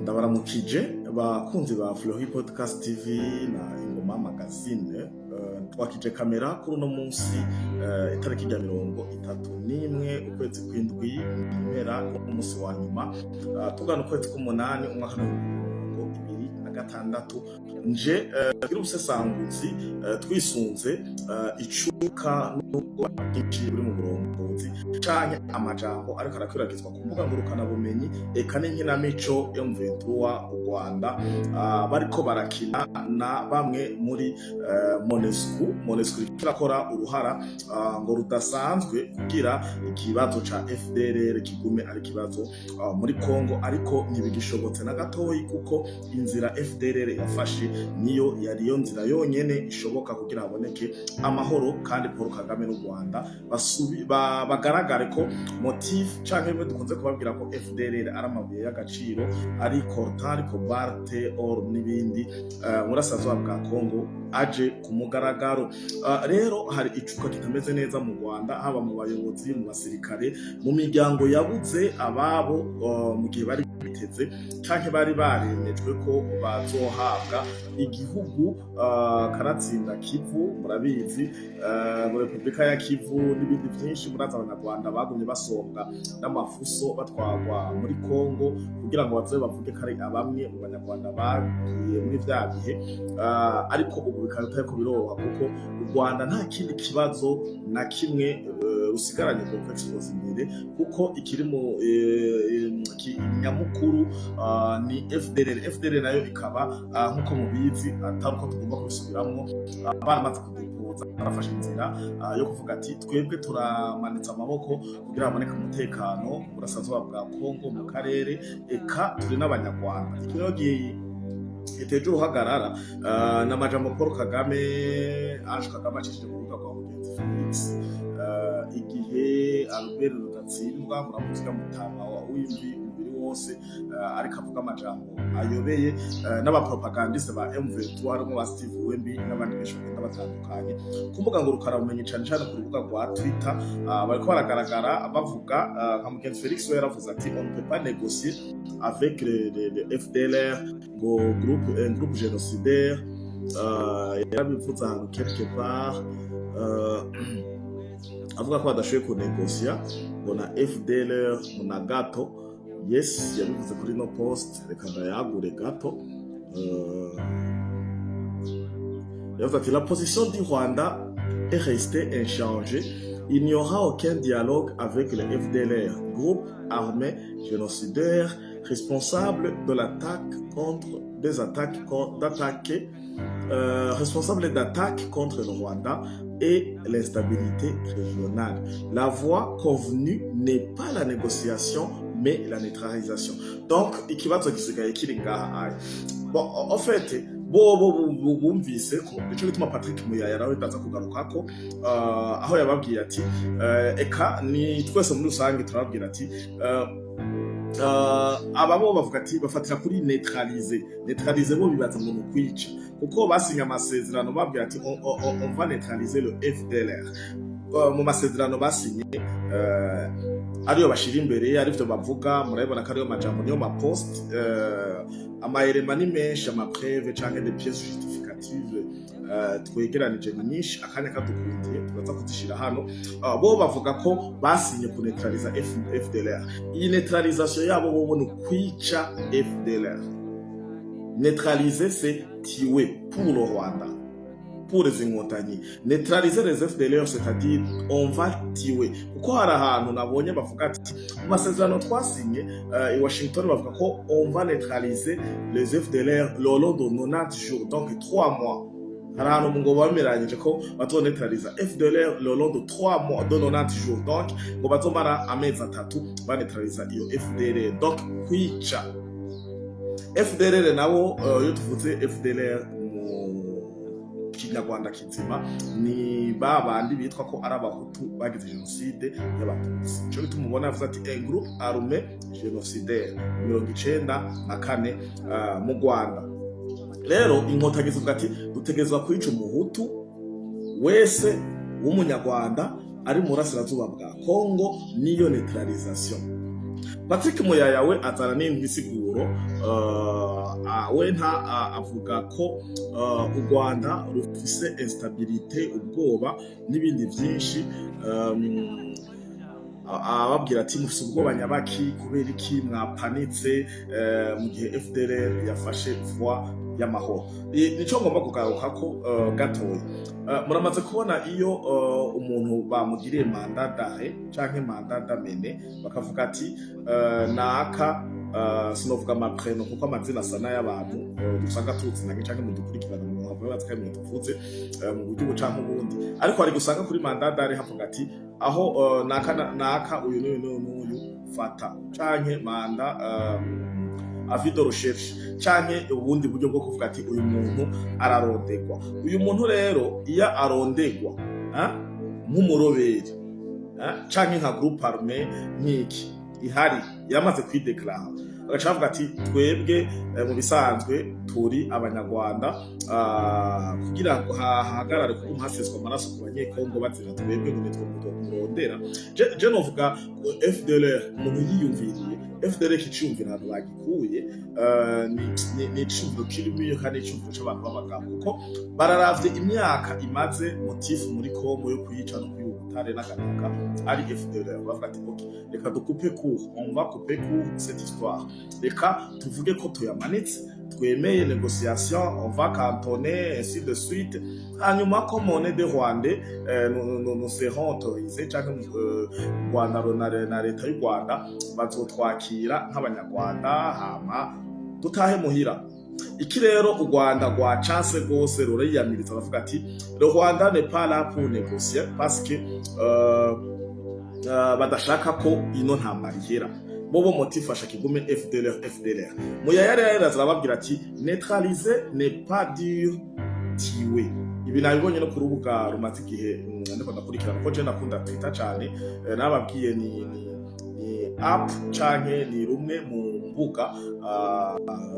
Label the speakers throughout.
Speaker 1: Ndabaramukije bakunzi ba Fleury Podcast TV na Ingoma Magazine. Twakije kamera kuri uno munsi, itariki rya 31 ukwezi kw'indwi, impera umunsi wa nyuma, tugana ukwezi k'umunani umwaka wa 2026. Nje tugira ubusesanguzi twisunze icuka n'ubwoba bwinshi buri mu burongozi canke amajambo ariko arakwiragizwa ku mbuga ngurukanabumenyi, eka n'inkinamico M23 u Rwanda bariko barakina na bamwe muri MONUSCO. MONUSCO iriko irakora uruhara ngo rudasanzwe kugira ikibazo ca FDLR kigume ari ikibazo muri Congo, ariko ntibigishobotse na gatoyi, kuko inzira FDLR yafashe niyo yari yo nzira yonyene ishoboka kugira haboneke amahoro, kandi Paul Kagame n'u Rwanda bagaragare ko motif canke bimwe dukunze kubabwira ko FDLR ari amabuye y'agaciro, ari coltan, ari cobalt, or n'ibindi murasirazuba bwa Congo aje ku mugaragaro. Rero hari icuka kitameze neza mu Rwanda, haba mu bayobozi, mu basirikare, mu miryango yabuze ababo mu gihe bari biteze canke bari baremejwe ko bazohabwa igihugu, karatsinda Kivu, murabizi, mu Repubulika ya Kivu n'ibindi vyinshi. Murazi Abanyarwanda bagumye basombwa n'amafuso batwarwa muri Congo kugira ngo bazobe bavuge ko ari abamwe mu Banyarwanda bagiye muri vya bihe, ariko ubu bikaba bitariko biroroha, kuko u Rwanda nta kindi kibazo na kimwe rusigaranye ko expose imbere, kuko ikiri mu nyamukuru ni FDLR. FDLR nayo ikaba, nkuko mubizi, atari uko tugomba kubisubiramwo, baramaze kudepoza, barafashe inzira yo kuvuga ati: "Twebwe turamanitse amaboko kugira haboneke umutekano mu burasirazuba bwa Kongo, mu karere, eka turi n'Abanyarwanda." Iki rero giteje uruhagarara n'amajambo Paul Kagame, Ange Kagame, acishije ku rubuga rwa mugenzi Felix, igihe Albert Rudatsindwa, muramuzi, mutama wa w'imvi umubiri wose, ariko avuga amajambo ayobeye, n'abapropagandiste ba M23 harimo ba Steve Wembi n'abandi benshi bagenda batandukanye ku mbuga ngurukanabumenyi, cane cane ku rubuga rwa Twitter, bariko baragaragara bavuga, nka mugenzi Felix we yaravuze ati: "On ne peut pas négocier avec les FDLR", ngo groupe, un groupe génocidaire. Yarabivuze ahantu quelque part, avuga ko badashoboye kunegosya ngo na FDLR ngo na gato. Yes, yabivuze kuri no post, reka ndayagure gato. Yavuze ati: "La position du Rwanda est restée inchangée. Il n'y aura aucun dialogue avec le FDLR, groupe armé génocidaire responsable de l'attaque contre des attaques d'attaquer responsable d'attaques contre le Rwanda et l'instabilité régionale. La voie convenue n'est pas la négociation, mais la neutralisation." Donc, ikibazo gisigaye kiri ngaha ayi. Bon, en fait, bobo bumvise ko nico gituma Patrick Muyaya nawe ndaza kugarukako, aho yababwiye ati, eka ni twese muri rusange turababwira ati, aba bo bavuga ati bafatira kuri neutraliser. Neutraliser bo bibaza ngo ni ukwica, kuko basinye amasezerano babwira ati: On va neutraliser le FDLR." Mu masezerano basinye, ariyo bashira imbere, arivyo bavuga, murabibona ko ariyo majambo, niyo ma post. Amayerema ni menshi, ama preuves canke des pièces justificatives twegeranije ni nyinshi, akanya kadukundiye turaza kuzishira hano. Bo bavuga ko basinye ku neutraliza FDLR. Iyi neutralisation yabo bobo ni kwica FDLR. Neutraliser, c'est tuer pour le Rwanda, pour les Inkotanyi. Neutraliser les FDLR, c'est-à-dire on va tuer, kuko hari ahantu nabonye bavuga ati mu masezerano twasinye i Washington bavuga ko on va neutraliser les FDLR le long de 90 jours, donc 3 mois. Hari ahantu ngo bameranyije ko bazoneutraliza FDLR le long de 3 mois, de 90 jours, donc ngo bazomara amezi 3 baneutraliza iyo FDLR, donc kwica FDLR. Nabo, iyo tuvuze FDLR mu Kinyarwanda kizima, ni ba bandi bitwa ko ari Abahutu bagize jenoside y'Abatutsi. Ico bituma ubona yavuze ati un groupe armé génocidaire 94 mu Rwanda. Rero Inkotanyi zivuga ati dutegerezwa kwica Umuhutu wese w'Umunyarwanda ari mu burasirazuba bwa Congo, niyo neutralisation. Patrick Muyaya we azana n'indi siguro. We nta avuga ko u Rwanda rufise instabilité, ubwoba n'ibindi vyinshi. Ababwira ati: "Mufise ubwoba nyabaki? Kubera iki mwapanitse mu gihe FDLR yafashe voie y'amahoro?" Nico ngomba kugaruka ko gatoya. Muramaze kubona iyo umuntu bamugiriye mandat d'arrêt canke mandat d'amener, bakavuga ati naka, sinovuga ama prénoms kuko amazina asa n'ay'abantu dusanga tuzinanye canke mudukurikirana mu mpamvu bazi ko ari tuvuze mu buryo ubu canke ubundi. Ariko hari gusanga kuri mandat d'arrêt havuga ati aho naka naka, uyu n'uyu n'uyu n'uyu, fata, canke mandat, avis de recherche, canke ubundi buryo bwo kuvuga ati uyu muntu ararondegwa. Uyu muntu rero iyo arondegwa nk'umuroberi canke nka groupe armé nk'iki ihari yamaze kwideklara, bagaca bavuga ati twebwe mu bisanzwe turi Abanyarwanda, kugira ngo hahagarare kuko haseswa amaraso ku Banyekongo bazira twebwe ngo nitwe murondera. Je novuga ngo FDLR, umuntu yiyumviriye FDLR kiciyumvira ahantu bagikuye, ni iciyumviro kirimo kandi iciyumviro c'abantu b'abagabo, kuko bararavye imyaka imaze motif muri Kongo yo kuyica no kuyiha ubutare n'agataka ari FDLR, bavuga ati: "Ok, reka dukupe court, on va couper court cette histoire, reka tuvuge ko tuyamanitse, twemeye négociation, on va cantonner, ainsi de suite. Hanyuma comme on est des Rwandais, nous serons autorisés, canke Rwanda na leta y'u Rwanda bazotwakira nk'Abanyarwanda, hama dutahe muhira." Iki rero u Rwanda rwacanse rwose, ruriyamiriza, bavuga ati le Rwanda n'est pas là pour négocier parce que badashaka ko ino ntambara ihera. Bobo motif ashaka igume FDLR, FDLR. Muyaya rero arababwira ati neutraliser n'est pas dire tuer. Ibi nabibonye no ku rubuga rumaze igihe ndiko ndakurikirana, ko je nakunda Twitter cane. Nababwiye ni app canke ni rumwe mu mbuga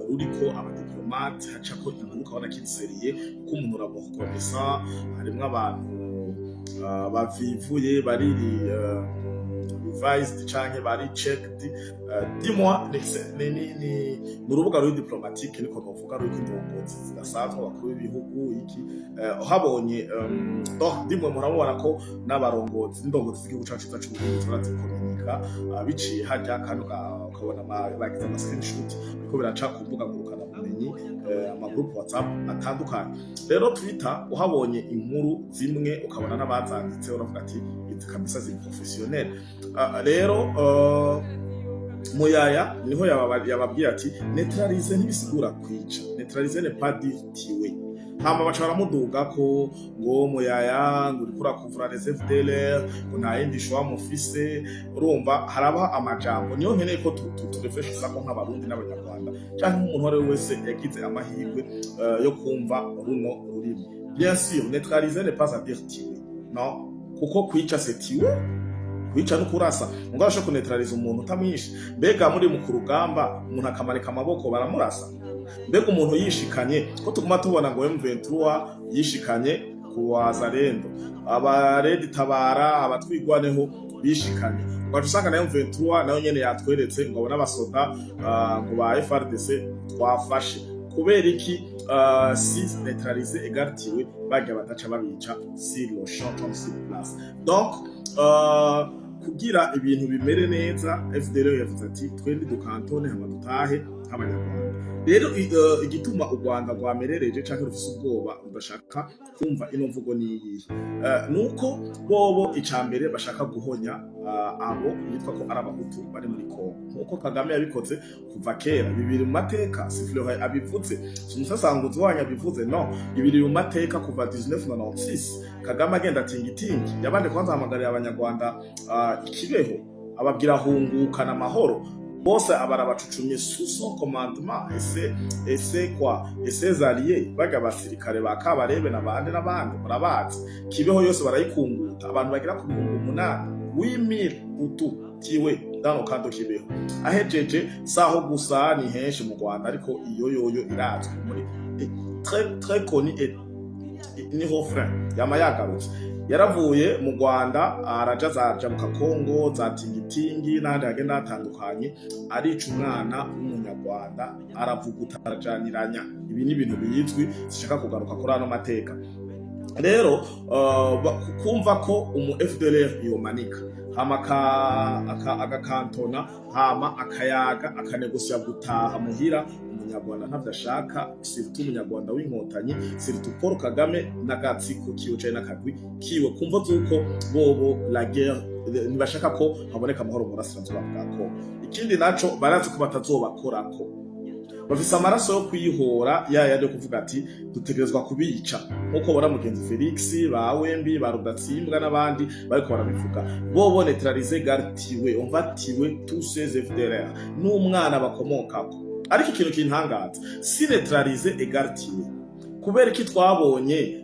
Speaker 1: ruriko abadiplomate, hacako inkuru ukabona kiriseriye, kuko umuntu uramurekonesa. Harimwo abantu bavivuye, bariri revised canke bari checked. Dis-moi, ni urubuga ruri diplomatique, niko novuga, ruriko indongozi zidasanzwe, abakuru b'ibihugu iki. Uhabonye, donc dimwe murabona ko n'abarongozi n'indongozi z'igihugu cacu ciza c'Uburundi turazikominika biciye harya, kandi ukabona bagize ama screenshot biriko biraca ku mbuga ngurukana bumenyi, ama groupe WhatsApp atandukanye. Rero Twitter uhabonye inkuru zimwe, ukabona n'abazanditse, uravuga ati izi kabisa ziri professionnel. Rero Muyaya niho yababwiye ati neutraliser ntibisigura kwica, neutraliser n'est pas dire tuer. Hama baca baramuduga ko ngo Muyaya ngo uriko urakuvura les FDLR, ngo nta yindi choix mufise. Urumva haraba amajambo, niyo nkeneye ko turefreshisa ko nk'Abarundi n'Abanyarwanda canke nk'umuntu uwo ari we wese yagize amahirwe yo kumva runo rurimi. Bien sûr, neutraliser n'est pas à dire tuer, non, kuko kwica c'est tuer, kwica no kurasa. Ngo arashobora kuneutraliza umuntu utamwishe? Mbega muri mu kurugamba umuntu akamarika amaboko, baramurasa? Mbega umuntu yishikanye, ko tuguma tubona ngo M23 yishikanye ku Wazalendo, aba Red Tabara, abatwigwaneho bishikanye, ugaca usanga na M23 nayo nyene yatweretse ngo abone abasoda ngo ba FARDC twafashe. Kubera iki si neutraliser égale tuer, barya badaca babica sur le champ comme sur place? Donc kugira ibintu bimere neza, FDLR yavuze ati twende dukantone hama dutahe nk'Abanyarwanda. Rero igituma u Rwanda rwamerereje canke rufise ubwoba, rudashaka kumva ino mvugo niyihe? Nuko bobo ica mbere bashaka guhonya abo bitwa ko ari Abahutu bari muri Kongo, nkuko Kagame yabikoze kuva kera. Bibiri mu mateka, si Fleury abivuze, si umusasanguzi wanyu abivuze, no ibiri mu mateka kuva 1996. Kagame agenda tingitingi, yabanje kwanza ahamagarira Abanyarwanda ikibeho, ababwira hungukana amahoro bose, abarabacucumye sous son commandement ese quoi et ses alliés, baga abasirikare ba Kabarebe n'abandi n'abandi murabazi. Kibeho yose barayikunguta, abantu bagera ku 8000, 8000 Hutu tués dans le camp de Kibeho. Ahejeje, saho gusa, ni henshi mu Rwanda, ariko iyo yoyo irazwi muri très très connu et ni refrain yama yagarutse. Yaravuye mu Rwanda, araja za Jabuka Kongo, za Tingitingi n'ahandi hagenda hatandukanye, arica umwana w'Umunyarwanda, aravuguta, arajaniranya. Ibi ni ibintu bizwi, zishaka kugaruka kuri ano mateka. Rero kumva ko umu FDLR yomanika, hama agakantona, hama akayaga, akanegosiya gutaha muhira, Umunyarwanda ntavyo ashaka, surtout Umunyarwanda w'Inkotanyi, surtout Paul Kagame n'agatsiko kiwe canke n'akagwi kiwe, kumva zuko bobo la guerre, ntibashaka ko haboneka amahoro mu burasirazuba bwa Kongo. Ikindi naco, barazi ko batazobakorako, bafise amaraso yo kwihora, ya yandi yo kuvuga ati dutegerezwa kubica, nkuko bona mugenzi Felix, ba Wembi, ba Rudatsimbwa n'abandi bariko barabivuga. Bobo neutraliser égale tuer, on va tuer tous ces FDLR n'umwana bakomokako. Ariko ikintu kintangaza, si neutraliser égale tuer, kubera iki twabonye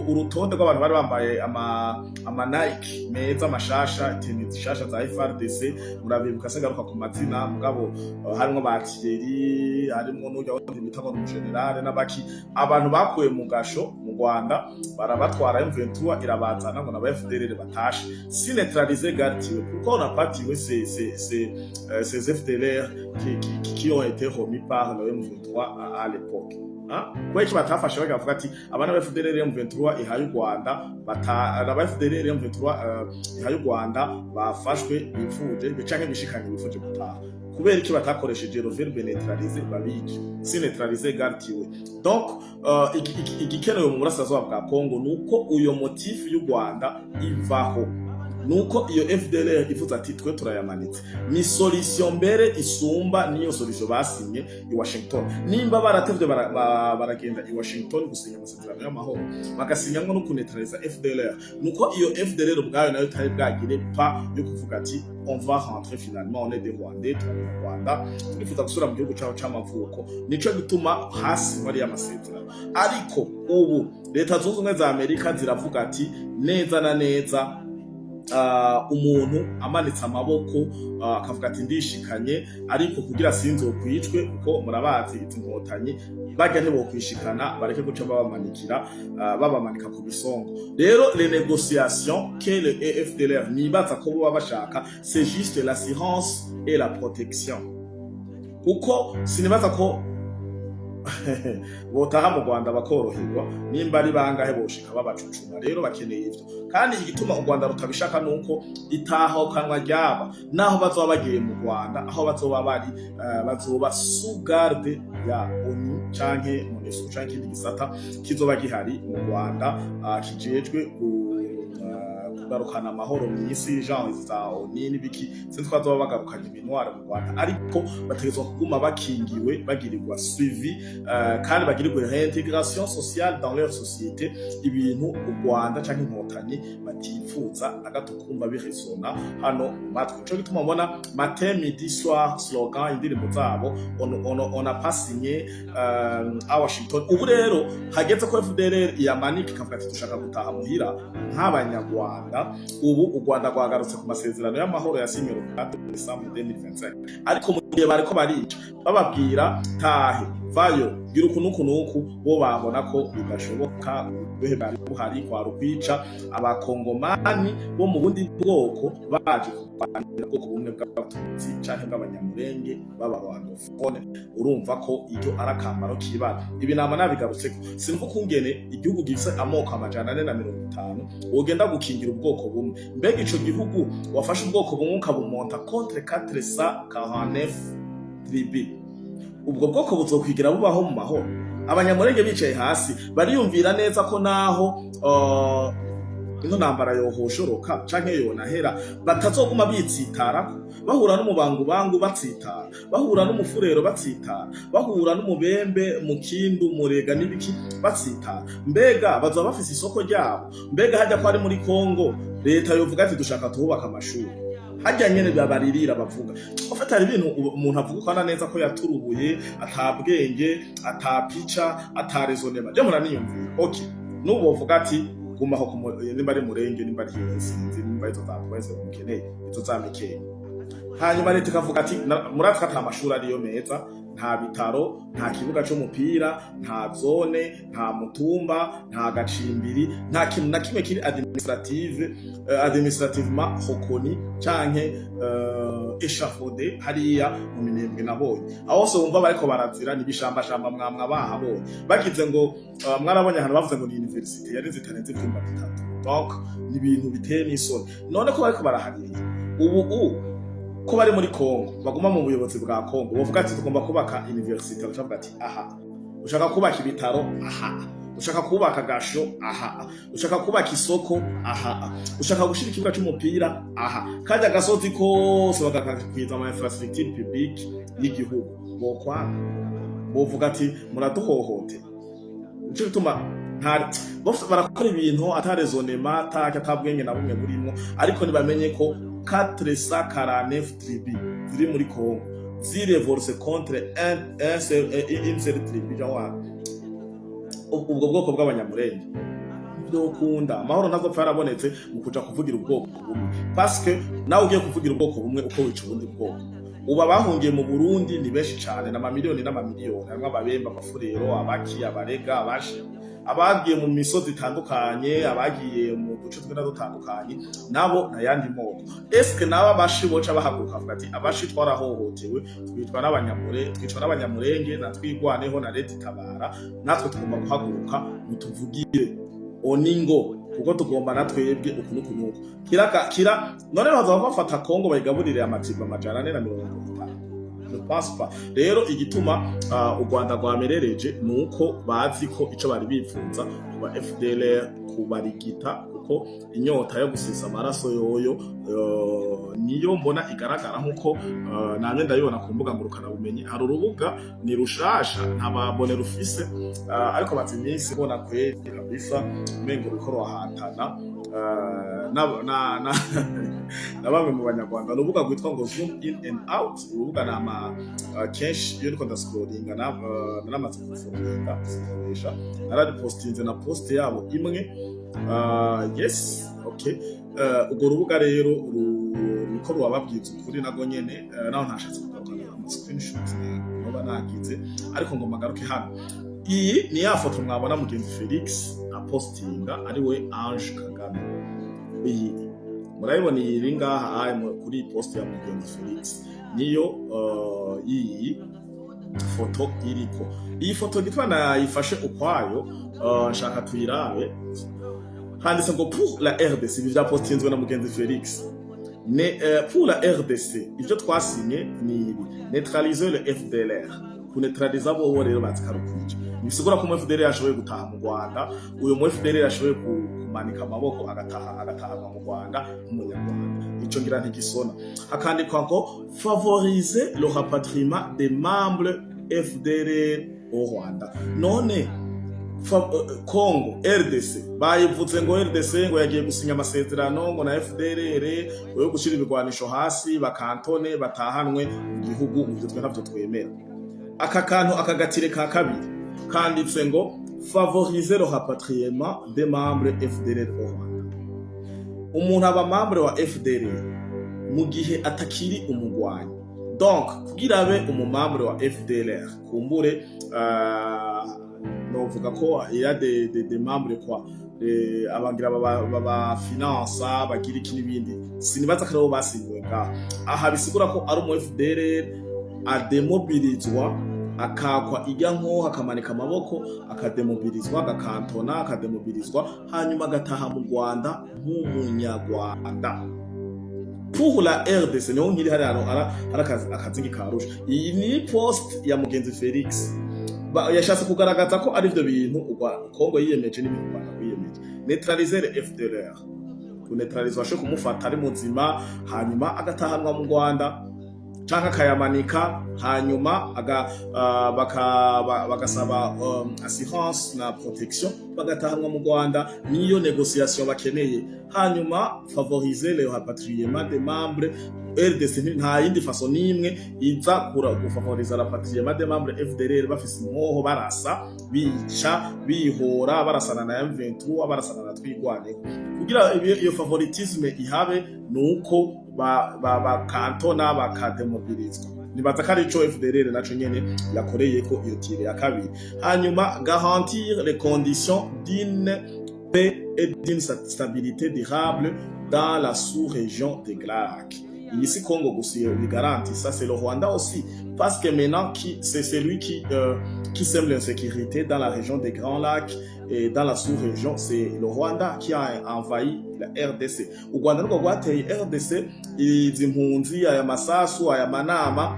Speaker 1: urutonde rw'abantu bari bambaye ama Nike meza mashasha, tenues zishasha za FARDC? Murabibuka, se garuka ku mazina, mugabo harimwo ba Thierry, harimwo n'urya wundi bita ngo ni umugenerale n'abaki, abantu bakuye mu gasho mu Rwanda, barabatwara, M23 irabazana ngo naba FDLR batashe. Si neutraliser égale tuer, pourquoi on n'a pas tué ces FDLR qui ont été remis par le M23 à l'époque, hein? Kubera iki batafashe bakavuga ati abana ba FDLR M23 ihaye u Rwanda bata, aba FDLR M23 ihaye u Rwanda bafashwe, bifuje canke bishikanye, bifuje gutaha? Kubera iki batakoresheje le verbe neutraliser, babice? Si neutraliser égale tuer. Donc igikenewe mu burasirazuba bwa Kongo nuko uyo motif y'u Rwanda ivaho, nuko iyo FDLR ivuze ati twe turayamanitse, ni solution mbere isumba niyo solution basinye i Washington. Nimba baratevye baragenda i Washington gusinya amasezerano y'amahoro, bagasinyamwo no kuneutraliza FDLR, nuko iyo FDLR ubwayo nayo itari bwagire pa yo kuvuga ati on va rentrer finalement, on est des Rwandais, turi mu Rwanda, turifuza gusubira mu gihugu cyaho c'amavuko. Nico gituma hasinywa ariya masezerano. Ariko ubu Leta Zunze Ubumwe za Amerika ziravuga ati neza na neza, umuntu amanitse amaboko, akavuga ati ndishikanye, ariko kugira sinzokwicwe, kuko murabazi izi Nkotanyi barya ntibokwishikana, bareke guca babamanikira, babamanika ku bisongo. Rero les négociations que le FDLR nibaza ko boba bashaka, c'est juste l'assurance et la protection, kuko sinibaza ko botaha mu Rwanda bakoroherwa. Nimba ari bangahe boshika babacucuma. Rero bakeneye ivyo. Kandi igituma u Rwanda rutabishaka nuko itahokanwa ryaba, naho bazoba bagiye mu Rwanda, aho bazoba bari, bazoba sous garde ya ONU canke MONUSCO canke ikindi gisata kizoba gihari mu Rwanda, kijejwe kugarukana amahoro mw'isi, genre za ONU n'ibiki. Sinzi ko bazoba bagarukanye iminwaro mu Rwanda, ariko bategerezwa kuguma bakingiwe, bagirirwa suivi, kandi bagirirwe réintégration sociale dans leur société, ibintu u Rwanda canke Inkotanyi batifuza na gato kumva biresona hano mu matwi. Nico gituma mbona matin, midi, soir, slogan, indirimbo zabo on n'a pas signé à Washington. Ubu rero hageze ko FDLR yamanika ikavuga ati dushaka gutaha muhira nk'Abanyarwanda. Ubu u Rwanda rwagarutse ku masezerano y'amahoro yasinywe le 4 décembre 2025, ariko mu gihe bariko barica, bababwira tahe, vayo, gira uku nuku nuku, bo babona ko bidashoboka. Uburyohe bwari buhari kwari ukwica Abakongomani bo mu bundi bwoko baje kurwanira ubwoko bumwe bw'Abatutsi canke bw'Abanyamurenge b'Abarwandofone. Urumva ko iryo ari akamaro k'ibara. Ibi nama nabigarutseko, sinumva ukungene igihugu gifise amoko 450 wogenda gukingira ubwoko bumwe. Mbega ico gihugu wafashe ubwoko bumwe ukabumonta contre 449 tribus, ubwo bwoko buzokwigira bubaho mu mahoro? Abanyamurenge bicaye hasi bariyumvira neza ko naho ino ntambara yohoshoroka canke yonahera, batazoguma bitsitarako, bahura n'umubangubangu batsitara, bahura n'Umufurero batsitara, bahura n'Umubembe, Mukindu, Murega n'ibiki batsitara. Mbega bazoba bafise isoko ryabo? Mbega hajya ko ari muri Kongo, leta yovuga ati dushaka tuhubaka amashuri hajya nyene, babaririra bavuga ufata. Hari ibintu umuntu avuga ukabona neza ko yaturubuye, atabwenge, atapica, ataresonema. Je muraniyumvira, okay, n'ubu bovuga ati gumaho nimba ari Murenge, nimba ari hehe, sinzi nimba izo za Pwese mukeneye, izo za Mikenge. Hanyuma leta ikavuga ati muratwe ata mashuri ariyo meza, nta bitaro, nta kibuga c'umupira, nta zone, nta mutumba, nta gacimbiri, nta kintu na kimwe kiri administrativement reconnu canke échafaudé hariya mu Minembwe. Nabonye aho hose wumva bariko barazira n'ibishambashamba, mwamwa bahabonye bagize ngo mwarabonye ahantu bavuze ngo ni université yari zitarenze ivyumba bitatu. Donc ni ibintu biteye n'isoni. None ko bariko baraharira ubu ko bari muri Congo, baguma mu buyobozi bwa Congo, bavuga ati tugomba kubaka université, bakavuga ati aha, ushaka kubaka ibitaro aha, ushaka kubaka gasho aha, ushaka kubaka isoko aha, ushaka gushira ikibuga c'umupira aha, kajya gasozi kose bagakwiza ama infrastructure publique y'igihugu, bokwanga bovuga ati muraduhohote. Nico gituma nta bose barakora ibintu ata raisonnement, ata bwenge na bumwe burimo. Ariko ntibamenye ko 449 tribus ziri muri Congo zirevolse contre une seule tribu, genre ubwo bwoko bw'Abanyamurenge, byokunda amahoro ntazopfa yarabonetse mu kuja kuvugira ubwoko bumwe, parce que nawe ugiye kuvugira ubwoko bumwe uko wica ubundi bwoko. Ubu abahungiye mu Burundi ni benshi cane, n'amamiliyoni n'amamiliyoni, harimwo Ababemba, Abafurero, Abaki, Abarega, Abashi, abagiye mu misozi itandukanye, abagiye mu duce tugenda dutandukanye, nabo n'ayandi moko. Eske nabo Abashi boca bahaguruka bavuga ati Abashi twarahohotewe, twitwa n'Abanyamure, twicwa n'Abanyamurenge na Twigwaneho na Leta Itabara, natwe tugomba guhaguruka mutuvugire oningo, kuko tugomba na twebwe uku n'uku n'uku kira kira? None baza bafata Kongo bayigaburire amatiba 450? Je pense pas. Rero igituma u Rwanda rwamerereje nuko bazi ko ico bari bipfuza kuba FDLR kubarigita, kuko inyota yo gusesa amaraso yoyo niyo mbona igaragara nkuko namye ndabibona ku mbuga ngurukanabumenyi. Hari urubuga ni rushasha, nta babone rufise, ariko maze iminsi mbona kweri kabisa umengo ruriko rurahatana na bamwe mu Banyarwanda. Ni urubuga rwitwa ngo Zoom In and Out. Urubuga nama kenshi iyo ndiko ndascrollinga naramaze kufollowinga, kufollowesha, nararipostinze na post yabo imwe. Yes, okay. Urwo rubuga rero ruriko rurababwiza ukuri nago nyene, naho ntashatse kugarukana ama screenshot noba nagize, ariko ngo magaruke hano. Iyi ni ya foto mwabona mugenzi Felix apostinga, ariwe Ange Kagame. Iyi murayibona, iyi iri ngaha kuri iyi post ya mugenzi Felix, niyo iyi foto iriko. Iyi foto gitwa nayifashe ukwayo, nshaka tuyirabe. Handitse ngo "Pour la RDC". Ibi vyapostinzwe na mugenzi Felix. Pour la RDC, ivyo twasinye ni ibi: neutraliser le FDLR. Kuneutraliza bobo rero bazi karukwica, bisigura ko umu FDLR ashoboye gutaha mu Rwanda, uyu mu FDLR ashoboye kumanika amaboko agataha, agatahanwa mu Rwanda nk'Umunyarwanda. Ico ngira ntigisona. Hakandikwa ngo "favoriser le rapatriement des membres FDLR au Rwanda". None Congo RDC bayivuze ngo RDC ngo yagiye gusinya amasezerano ngo na FDLR yo gushira ibigwanisho hasi, bakantone batahanwe mu gihugu. Ivyo twe ntavyo twemera. Aka kantu, aka gatire ka kabiri kanditse ngo "favoriser le rapatriement des membres FDLR au Rwanda". Umuntu aba membre wa FDLR mu gihe atakiri umugwanyi. Donc kugira abe umumembre wa FDLR, kumbure novuga ko il y a des membres quoi, abangira baba finansa, bagira iki n'ibindi. Sinibaza ko aribo basinyiwe ngaha. Aha bisigura ko ari umu FDLR ademobilizwa, akakwa ijya nko akamanika amaboko, akademobilizwa, agakantona, akademobilizwa, hanyuma agataha mu Rwanda nk'Umunyarwanda. Pour la RDC niho nkiri hari hano hari akazingi ka rouge. Iyi ni post ya mugenzi Felix. Yashatse kugaragaza ko ari ivyo bintu Kongo yiyemeje n'ibintu u Rwanda rwiyemeje: neutraliser le FDLR, kuneutraliza washe kumufata ari muzima, hanyuma agatahanwa mu Rwanda canke akayamanika, hanyuma bagasaba assurance na protection, bagatahanwa mu Rwanda. Niyo négociation bakeneye. Hanyuma favoriser le rapatriement des membres RDC. Nta yindi façon n'imwe iza gufavoriza rapatriement des membres FDLR bafise inkoho, barasa, bica, bihora barasana na M23, barasana na Twigwaneho. Kugira iyo favoritisme ihabe nuko Bakantona bakademobilizwa. Nibaza ko ari ico FDLR naco nyene yakoreyeko iyo tiret ya kabiri. Hanyuma, garantir les conditions d'une paix et d'une stabilité durable dans la sous-région des Grands Lacs. Iyi si Congo gusa iyo bigarantisa, c'est le Rwanda aussi, parce que maintenant qui c'est celui qui sème l'insécurité dans la région des Grands Lacs et dans la sous-région, c'est le Rwanda qui a envahi la RDC. U Rwanda nirwo rwateye RDC. Izi mpunzi, aya masasu, aya manama,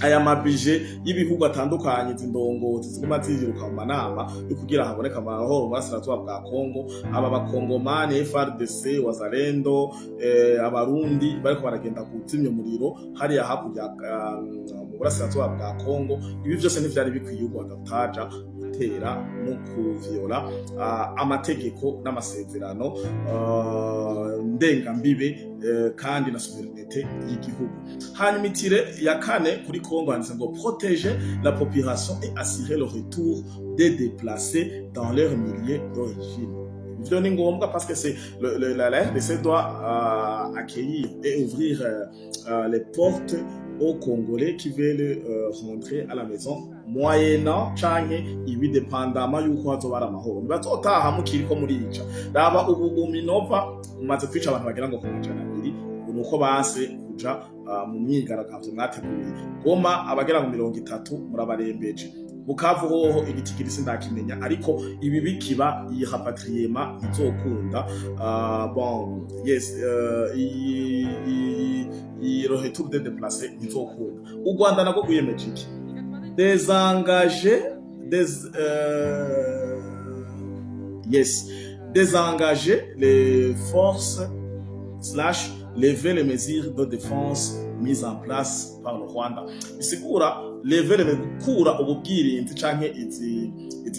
Speaker 1: aya mabije y'ibihugu atandukanye, izi ndongozi ziguma ziruka mu manama yo kugira haboneke amahoro mu burasirazuba bwa Kongo, aba bakongomani, FARDC, Wazalendo, abarundi bariko baragenda kuzimya umuriro hariya hakurya mu burasirazuba bwa Kongo, ibi vyose ntivyari bikwiye. U Rwanda rutaja gutera no kuviola amategeko n'amasezerano ndengambibe kandi na souveraineté y'igihugu. Hanyuma i tiret ya kane kuri Congo handitse ngo protéger la population et assurer le retour des déplacés dans leur milieu d'origine. Ivyo ni ngombwa parce que c'est la RDC doit accueillir et ouvrir les portes aux Congolais qui veulent rentrer à la maison, moyennant canke ibi dépendamment yuko hazoba ari amahoro. Ntibazotaha mukiriko murica. Raba ubu Minova umaze kwica abantu bagera ngo ku 200, ubu nuko banse kuja mu myigaragambyo mwateguye. Goma abagera mu 30 murabarembeje. Bukavu hoho igitigiri sindakimenya, ariko ibi bikiba, iyi rapatriement ntizokunda. Bon, yes, iyi retour des déplacés ntizokunda. U Rwanda nabwo rwiyemeje iki? Désengager des yes, désengager les forces slash lever les mesures de défense mises en place par le Rwanda. Bisigura lever les, gukura ububwirinzi canke izi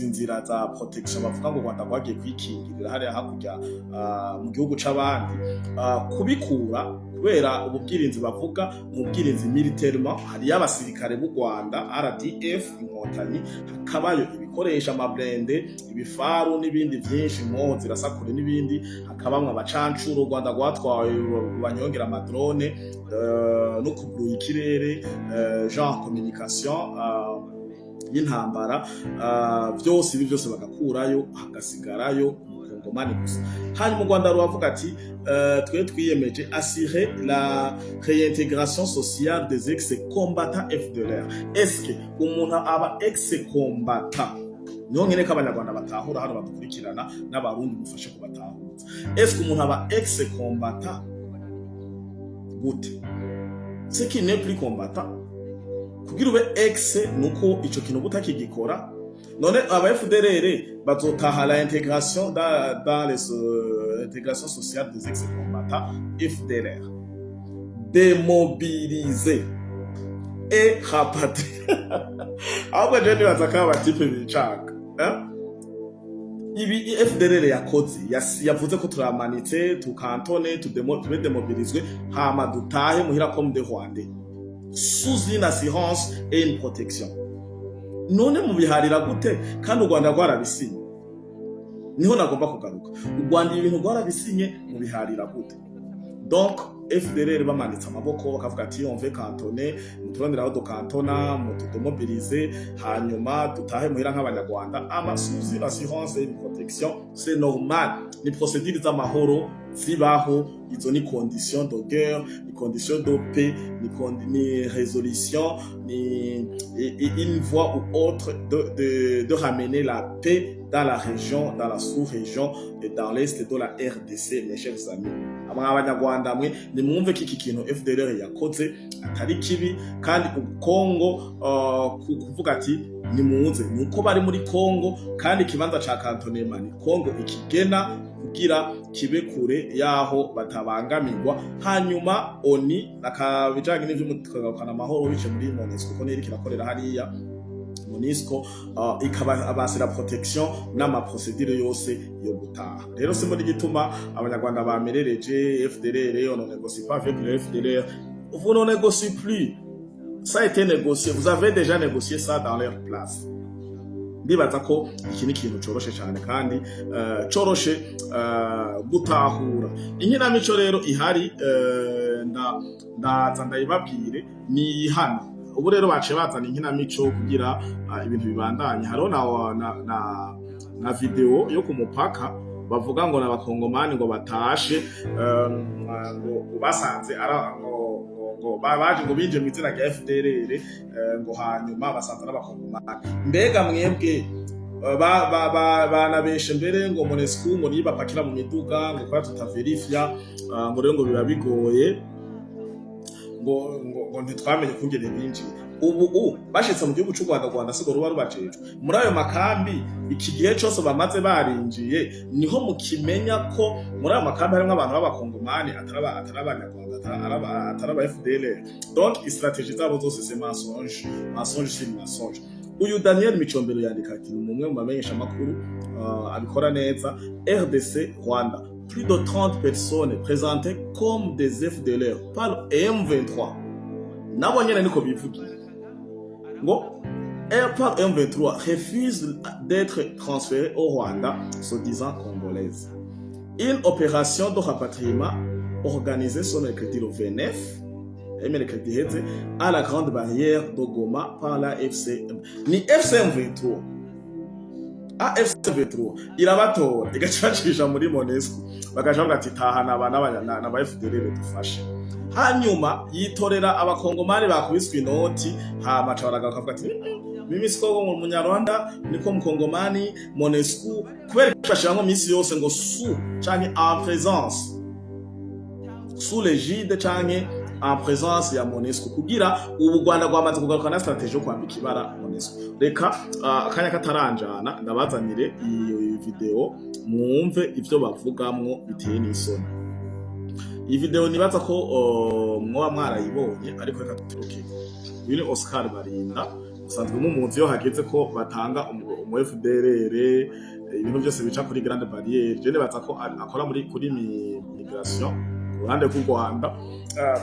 Speaker 1: nzira za protection bavuga ngo Rwanda rwagiye kwikingirira hariya hakurya mu gihugu c'abandi, kubikura kubera ububwirinzi bavuga ni ubwirinzi militairement. Hariyo abasirikare b'u Rwanda, RDF Inkotanyi, hakabayo ibikoresho, ama blindés, ibifaru n'ibindi vyinshi, inkoho zirasakure n'ibindi, hakabamwo abacancuro u Rwanda rwatwawe banyongera ama drones no kuguruya ikirere, genre communication y'intambara, vyose. Ibi byose bagakurayo, hagasigarayo umukongomani gusa. Hanyuma u Rwanda ruravuga ati twe twiyemeje assurer la réintégration sociale des ex-combattants FDLR. Est-ce que umuntu aba ex-combattant? Niho nkene ko abanyarwanda batahura hano badukurikirana, n'abarundi mufashe kubatahuza. Est-ce que umuntu aba ex-combattant gute? C'est qu'il n'est plus combattant. Kugira ube ex nuko ico kintu uba utakigikora. None aba FDLR bazotaha? La intégration dans les intégration sociale des ex-combattants FDLR démobilisés et rapatriés. Ahubwo je nibaza ko aba types bicanga, eh? Ibi FDLR yakoze, yavuze ko turamanitse, tukantone, tube démobiliswe, hama dutahe muhira comme des Rwandais sous une assurance et une protection. None mubiharira gute kandi u Rwanda rwarabisinye? Niho nagomba kugaruka. U Rwanda ibintu rwarabisinye, mubiharira gute? Donc FDLR bamanitse amaboko bakavuga ati on veut cantonner, muturondera aho dukantona, mutudemobilize, hanyuma dutahe muhira nk'abanyarwanda, ama sous une assurance et une protection, c'est normal. Ni procédure z'amahoro zibaho izo, ni condition de guerre, ni condition de paix, ni résolution, ni une voie ou autre de ramener la paix dans la région, dans la sous-région et dans l'est de la RDC. Mes chers amis, amwe abanyarwanda mwe, nimwumve ko iki kintu FDLR yakoze atari kibi. Kandi Kongo kuvuga ati nimuze, nuko bari muri Kongo, kandi ikibanza ca cantonnement ni Kongo ikigena kugira kibe kure yaho batabangamirwa. Hanyuma ONU akabijanye n'ivy'umutekano, amahoro, bice muri MONUSCO, kuko niyo iriko irakorera hariya MONUSCO, ikaba abasira protection n'ama procédures yose yo gutaha. Rero simbona igituma abanyarwanda bamerereje FDLR. On ne négocie pas avec le FDLR, vous ne négociez plus, ça a été négocié, vous avez déjà négocié ça dans leur place. Ndibaza ko iki ni ikintu coroshe cyane kandi coroshe gutahura. Inkinamico rero ihari, ndaza ndayibabwire, ni hano. Ubu rero baciye bazana inkinamico kugira ibintu bibandanye. Hariho na video yo ku mupaka bavuga ngo n'abakongomani ngo batashe, ngo basanze ara ngo baje ngo binje mu izina rya FDLR, ngo hanyuma basanze n'abakongomani. Mbega mwebwe, banabeshe mbere ngo MONUSCO ngo niyo bapakira mu miduga, ngo kwa tutaverifya, ngo rero ngo biba bigoye, ngo ntitwamenye kungene binjiye. Ubu bashitse mu gihugu c'u Rwanda, Rwanda sigo ruba rubajejwe muri ayo makambi. Iki gihe cose bamaze barinjiye, niho mukimenya ko muri ayo makambi harimwo abantu b'abakongomani, atari abanyarwanda, atari aba FDLR. Donc stratégie zabo zose, c'est mensonge, mensonge sur mensonge. Uyu Daniel Micombero yandika ati, ni umwe mu bamenyesha makuru abikora neza: "RDC Rwanda, plus de 30 personnes présentées comme des FDLR par M23." Nabo nyene niko bivugiye ngo par M23 refuse d'être transférées au Rwanda, soi-disant congolaise. Une opération de rapatriement organisée ce mercredi le 29 et mercredi iheze à la grande barrière de Goma par l'AFC. Ni AFC M23, AFC M23 irabatora, igaca ibacisha muri MONUSCO, bagaca bavuga ati: "Tahana aba n'aba FDLR dufashe." Hanyuma yitorera abakongomani bakubiswe inoti, hama aca baragaruka bakavuga ati: "Mimi siko ngo munyarwanda, niko mukongomani." MONUSCO kubera ko bashiramwo misi yose ngo sous canke en présence, sous l'égide canke en présence ya MONUSCO, kugira ubu Rwanda rwamaze kugaruka na stratégie yo kwambika ibara MONUSCO. Reka akanya kataranjana ndabazanire iyi video mwumve ivyo bavugamwo biteye n'isoni. Iyi video nibaza ko mwoba mwarayibonye, ariko reka turuke. Uyu ni Oscar Barinda, musanzwe mumuzi. Iyo hageze ko batanga umu FDLR, ibintu byose bica kuri grande barrière. Je nibaza ko akora muri kuri migration ku ruhande rw'u Rwanda,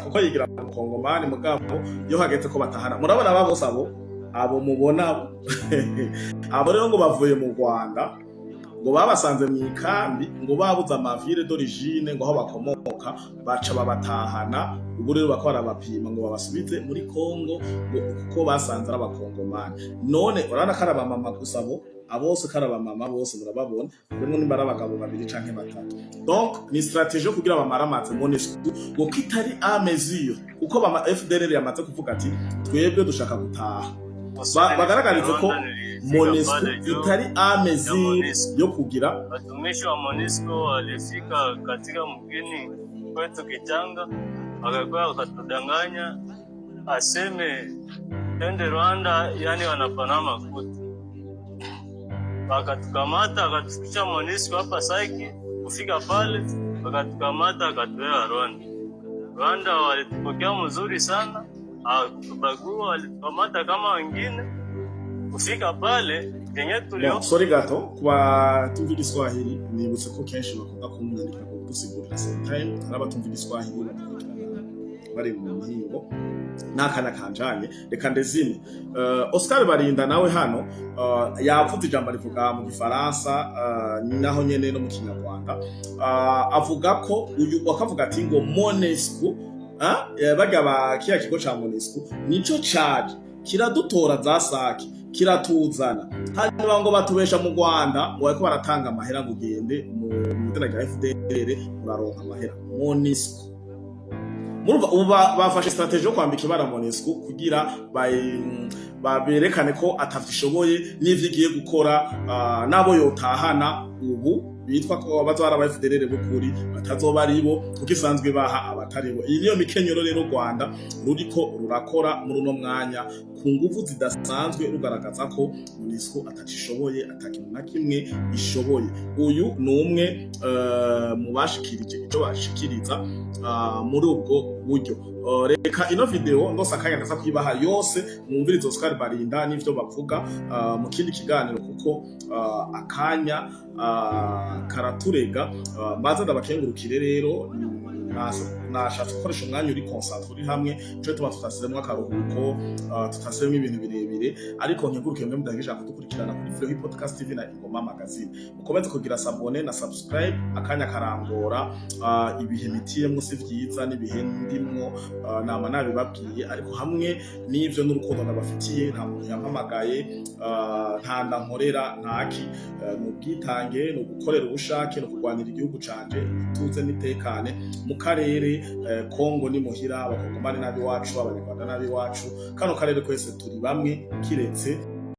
Speaker 1: kuko yigira mukongomani. Mugabo iyo hageze ko batahana, murabona aba bose, abo mubona abo rero ngo bavuye mu Rwanda, ngo babasanze mu ikambi, ngo babuze amavire d'origine, ngo aho bakomoka, baca babatahana. Ubu rero bako barabapima ngo babasubize muri Kongo, ngo kuko basanze ari abakongomani. None urabona ko ari abamama gusa, abo abose ko ari abamama bose murababona, harimwo nimba ari abagabo babiri canke batatu. Donc ni stratégie yo kugira bamaramaze MONUSCO ngo kitari à mesure, kuko bama FDLR yamaze kuvuga ati: "Twebwe dushaka gutaha." Bagaragarize ko MONUSCO itari à mesure yo kugira
Speaker 2: Watumishi wa MONUSCO walifika katika mgini kwetu Kitchanga, wakakuwa wakatudanganya aseme twende Rwanda, yani wanapana makuta. Wakatukamata, wakatufikisha MONUSCO hapa Sake. Kufika pale wakatukamata, wakatuweka Rwanda. Rwanda walitupokea mzuri sana, hawakutubagua, walitukamata kama wengine. Kufika pale kenye tulio
Speaker 1: Bon, sorry gato kuba tumva igiswahili. Nibutse ko kenshi bakunda kumwandikira ngo kudusigurira. Sometime hari abatumva igiswahili badukurikirana bari mu mihingo n'akanya kanjanye. Reka ndezime. Oscar Barinda nawe hano yavuze ijambo, rivuga mu gifaransa, naho nyene no mu kinyarwanda. Avuga ko uyu wakavuga ati ngo MONUSCO, barya ba kiya kigo ca MONUSCO nico caje kiradutora za Sake, kiratuzana, hanyuma ngo batubesha mu Rwanda ngo bariko baratanga amahera, ngo ugende mu izina rya FDLR uraronka amahera. MONUSCO, murumva ubu bafashe stratégie yo kwambika ibara MONUSCO kugira baberekane ko atavyishoboye n'ivyo igiye gukora, n'abo yotahana ubu bitwa ko bazoba ari aba FDLR b'ukuri batazoba ari bo, kuko isanzwe baha abatari bo. Iyi niyo mikenyero rero Rwanda ruriko rurakora muri uno mwanya ku nguvu zidasanzwe, rugaragaza ko MONUSCO atacishoboye, atakintu na kimwe ishoboye. Uyu ni umwe mu bashikirije ico bashikiriza muri ubwo buryo. Reka ino video ndose akanya ndaza kuyibaha yose, mwumvirize Oscar Barinda n'ivyo bavuga mu kindi kiganiro, kuko akanya karaturega. Mbaza ndabakengurukire rero. Nashatse gukoresha umwanya uri concentré, uri hamwe. Nico tuba tutasizemwo akaruhuko, tutasizemwo ibintu birebire. Ariko nkengurukiye mwe mudahejeje kudukurikirana kuri Fleury Podcast TV na Ingoma Magazine. Mukomeze kugira s'abonner na subscribe. Akanya karangora, ibihe mitiyemwo si vyiza n'ibihe ndimwo, nama nabibabwiye. Ariko hamwe n'ivyo n'urukundo ndabafitiye, nta muntu yampamagaye, nta nda nkorera, ntaki. Ni ubwitange, ni ugukorera ubushake, ni ukugwanira igihugu canje ituze n'itekane mu karere. Kongo ni muhira, Abakongomani n'abiwacu, Abanyarwanda n'abiwacu, kano karere kwese turi bamwe kiretse